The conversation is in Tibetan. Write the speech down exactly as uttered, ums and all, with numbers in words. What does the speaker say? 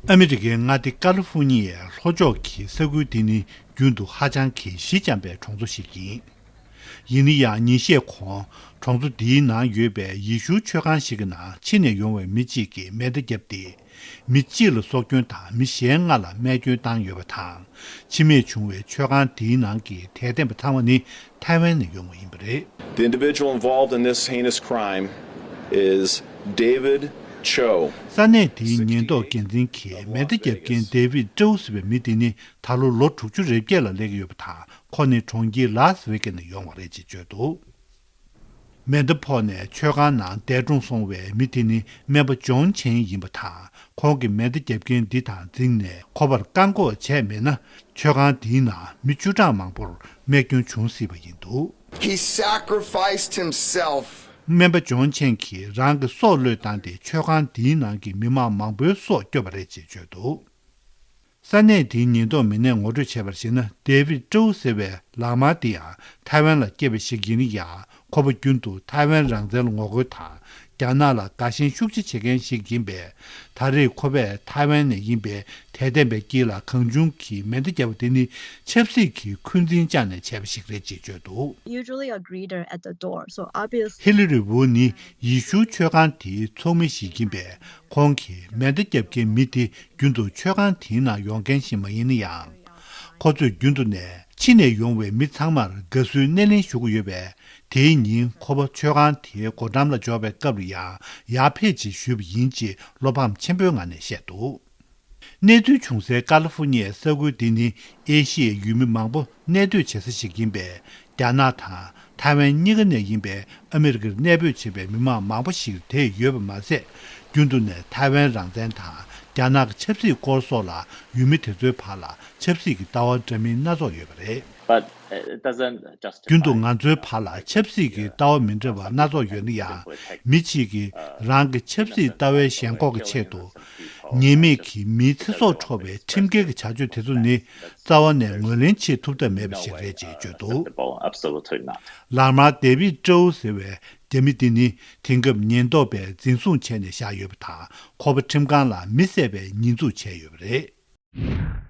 ཨ་མི་རི་ཀའི་མངའ་སྡེ་ཀ་ལི་ཧྥུ་ཉི་ཡའི་ལྷོ་ཕྱོགས་ཀྱི་ས་ཁུལ་དེ་ནི་རྒྱུན་དུ་ཧ་ཅང་གི་ཞི་འཇམ་པའི་གྲོང་ཚོ་ཞིག་ཡིན། ཡིན་ན་ཡང་ཉིན་ཤས་གོང་གྲོང་ཚོ་འདིའི་ནང་ཡོད་པའི་ཡེ་ཤུའི་མཆོད་ཁང་ཞིག་གི་ནང་ཕྱི་ནས་ཡོང་བའི་མི་གཅིག་གིས་མེ་མདའ་བརྒྱབ་སྟེ། མི་གཅིག་ལ་སྲོག་སྐྱོན་དང་མི་གཞན་ལྔ་ལ་རྨས་སྐྱོན་བཏང་ཡོད་པ་དང་། འཆི་རྨས་བྱུང་བའི་མཆོད་ཁང་དེའི་ནང་གི་དད་ལྡན་པ་ཚང་མ་ནི་ཐའེ་ཝན་ནས་ཡོང་བ་ཡིན་པ་རེད། The individual involved in this heinous crime is David Cho. ས་གནས་དེའི་ཉེན་རྟོག་འགན་འཛིན་གྱིས་མེ་མདའ་བརྒྱབ་མཁན་ཌེ་ཝིད་ཀྲོའུ་ཟེར་བའི་མི་དེ་ནི་ད་ལོ་ལོ་དྲུག་ཅུ་རེ་བརྒྱད་ལ་སླེབས་ཀྱི་ཡོད་པ་དང་། ཁོ་ནི་གྲོང་ཁྱེར་ལཱ་སི་ཝེ་གྷ་ནས་ཡོང་བ་རེད་ཅེས་བརྗོད་འདུག་མེ་མདའ་ཕོག་ནས་མཆོད་ཁང་ནང་འདས་གྲོངས་སོང་བའི་མི་དེ་ནི་སྨན་པ་ཇོན་ཆེན་ཡིན་པ་དང་། ཁོང་གིས་མེ་མདའ་བརྒྱབ་མཁན་འདི་དང་འཛིངས་ནས་ཁོ་པར་བཀག་འགོག་བྱས་མེད་ན། མཆོད་ཁང་འདིའི་ནང་མི་བཅུ་གྲངས་མང་པོར་རྨས་སྐྱོན་བྱུང་སྲིད་པ་ཡིན་འདུག He sacrificed himself. སྨན་པ་ཇོན་ཆེན་གྱིས་རང་གི་སྲོག་བློས་བཏང་སྟེ་མཆོད་ཁང་འདིའི་ནང་གི་མི་མང་མང་པོའི་སྲོག་སྐྱོབ་པ་རེད་ཅེས་བརྗོད་འདུག་ས་གནས་དེའི་ཉེན་རྟོག་མི་སྣས་ངོ་སྤྲོད་བྱས་པར་གཞིགས་ན། ཌེ་ཝིད་ཀྲོའུ་ཟེར་བའི་ལག་དམར་དེ་ཡང་ཐའེ་ཝན་ལ་སྐྱེས་པ་ཞིག་ཡིན་ན་ཡང་། ཁོ་པ་རྒྱུན་དུ་ཐའེ་ཝན་རང་བཙན་ལ་ངོ་རྒོལ་དང་། རྒྱ་ནག་ལ་དགའ་ཞེན་ཤུགས་ཆེ་བྱེད་མཁན་ཞིག་ཡིན་པས། ད་རེས་ཁོ་པས་ཐའེ་ཝན་ནས་ཡིན་པའི་དད་ལྡན་པའི་དཀྱིལ་ལ་གང་བྱུང་གིས་མེ་མདའ་བརྒྱབ་པ་དེ་ནི་ཆབ་སྲིད་ཀྱི་འཁོན་འཛིན་བཅངས་ནས་བྱས་པ་ཞིག་རེད་ཅེས་བརྗོད་འདུག Usually a greeter at the door, so obviously. ཧི་ལི་རི་ཝུ་ནི་ཡེ་ཤུའི་མཆོད་ཁང་དེའི་ཚོགས་མི་ཞིག་ཡིན་པས། ཁོང་གིས་མེ་མདའ་བརྒྱབ་མཁན་མི་དེ་རྒྱུན་དུ་མཆོད་ཁང་དེའི་ནང་ཡོང་མཁན་ཞིག་མ་ཡིན་ན་ཡང་། ཁོ་ཚོས་རྒྱུན་དུ་ནས་ཕྱི་ནས་ཡོང་བའི་མི་ཚང་མར་དགའ་བསུའི་སྣེ་ལེན་ཞུ་གི་ཡོད་པས། དེའི་ཉིན་ཁོ་པ་མཆོད་ཁང་དེའི་སྒོ་འགྲམ་ལ་འབྱོར་བའི་སྐབས་ལ་ཡང་ཡར་ཕེབས་ཅིག་ཞུས་པ་ཡིན་ཅེས་བློ་ཕམ་ཆེན་པོའི་ངང་ནས་བཤད་འདུག་གནས་ཚུལ་བྱུང་སའི་ཀ་ལི་ཧྥུ་ཉི་ཡའི་ས་ཁུལ་འདི་ནི་ཨེ་ཤི་ཡའི་ཡུལ་མི་མང་པོ་གནས་སྡོད་བྱེད་ས་ཞིག་ཡིན་པས། རྒྱ་ནག་དང་ཐའེ་ཝན་གཉིས་ཀ་ནས་ཡིན་པའི་ཨ་མི་རི་ཀར་གནས་སྤོས་བྱེད་པའི་མི་མང་མང་པོ་ཞིག་བསྡད་ཡོད་པ་མ་ཟད། རྒྱུན་དུ་ནས་ཐའེ་ཝན་རང་བཙན་དང་རྒྱ་ནག་གི་ཆབ་སྲིད་སྐོར་སོགས་ལ་ཡུལ་མི་དེ་ཚོའི་བར་ལ་ཆབ་སྲིད་ཀྱི་ལྟ་བ་འདྲ་མིན་སྣ་ཚོགས་ཡོད་པ་རེད། But it doesn't justify རྒྱུན་དུ་ང་ཚོའི་བར་ལ་ཆབ་སྲིད་ཀྱི་ལྟ་བ་མི་འདྲ་བ་སྣ་ཚོགས་ཡོད་ན་ཡང་། མི་གཅིག་གིས་རང་གི་ཆབ་སྲིད་ལྟ་བའི་ཞེན་ཁོག་གི་ཆེད་དུ། ཉེས་མེད་ཀྱི་མིའི་ཚེ་སྲོག་འཕྲོག་པའི་ཁྲིམས་འགལ་གྱི་བྱ་སྤྱོད་དེ་ཚོ་ནི་རྩ་བ་ནས་ངོས་ལེན་བྱེད་ཐུབ་ཐབས་མེད་པ་ཞིག་རེད་ཅེས་བརྗོད་འདུག Absolutely not. ལག་དམར་ཌེ་ཝིད་ཀྲོའུ་ཟེར་བའི་རྒྱ་མི་འདི་ནི་དེང་སྐབས་ཉེན་རྟོག་པས་འཛིན་བཟུང་བྱས་ནས་བཞག་ཡོད་པ་དང་། ཁོ་པ་ཁྲིམས་ཁང་ལ་མི་བསད་པའི་ཉེས་འཛུགས་བྱས་ཡོད་པ་རེད།